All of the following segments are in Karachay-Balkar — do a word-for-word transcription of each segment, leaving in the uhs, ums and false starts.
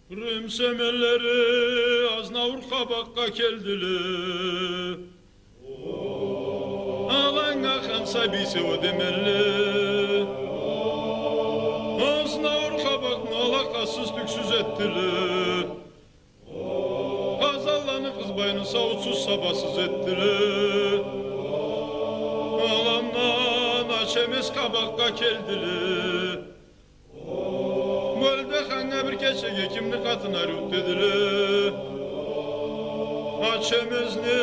Къырым семенлери Азнаур къабакъгъа келдиле. Аланга хан сабийсе о демелле. Азнаур къабакъны алакъасыз, тюксюз этдиле. Къазанланы, Къызбайны сауутсуз, сабасыз этдиле. Аландан Ачемез къабакъгъа келдиле. Мёлде ханнга бир кечеге кимни къатыны ариуду дедиле. Ачемезни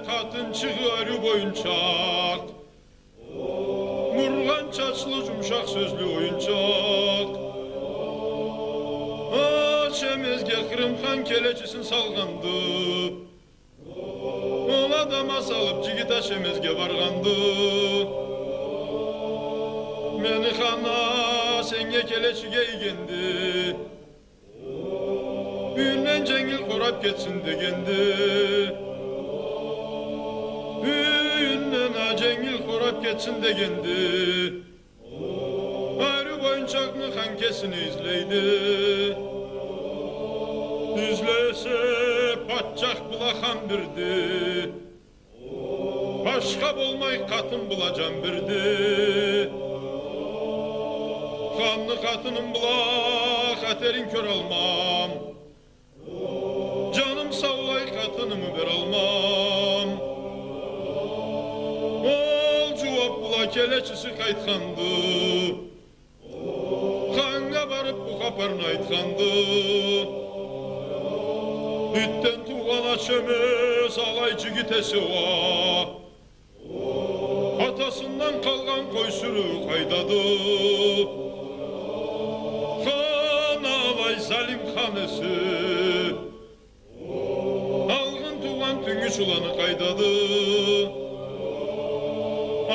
къатынчыгъы ариу боюнчакъ. Мургъан чачлы, жумушакъ сёзлю оюнчакъ. Ачемезге Къырым хан келечисин салгъанды. Ол адам а салып, жигит Ачемезге баргъанды. Мени ханнга, сеннге келечиге ийгенди. Юйюнден женгил къорап кетсин дегенди. Юйюнден а женгил къорап кетсин дегенди. Ариу боюнчакъны хан кесине излейди. Излесе, патчах бла хан бирди. Башха болмай, къатын бла жан бирди. Ханны къатыным бла хатерин кёралмам. Жаным саулай, къатынымы бералмам. Ол жууап бла келечиси къайтханды. Ханнга барып, бу хапарны айтханды. Итден туугъан Ачемез алай жигит эсе уа. Атасындан къалгъан къой сюрюу къайдады? Хан, алай залим хан эсе, алгъын туугъан тюнгюч уланы къайдады?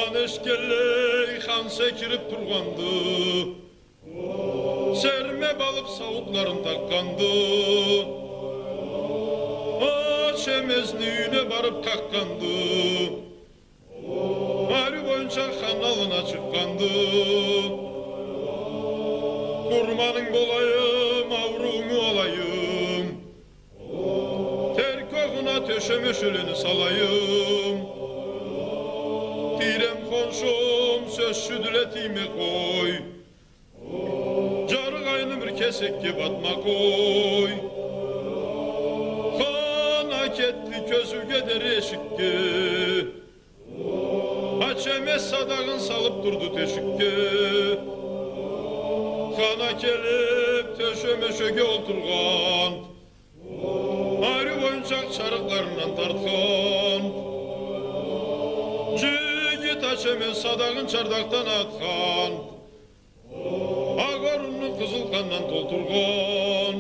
Аны эшитгенлей, хан секирип тургъанды. Сермеп алып, сауутларын такъгъанды. Ачемезни юйюне барып къакъгъанды. Ариу боюнчакъ ханны аллына чыкъгъанды. Къурманынг болайым, ауруунгу алайым. Терк огъуна тёше-мёшелени салайым. Тийрем, хоншум, сёзсюдюле тийме къой. Жарыгъайны бир кесекге батма къой. Хан а кетди кёзюуге дери эшикге. Ачемез садагъын салып турду тешикге. Хан а келип, тёше-мёшеге олтургъан. Ариу боюнчакъ чарыкъларындан тартхан. Жигит Ачемез садагъын чардакъдан атхан. Акъ орунну къызыл къандан толтургъан.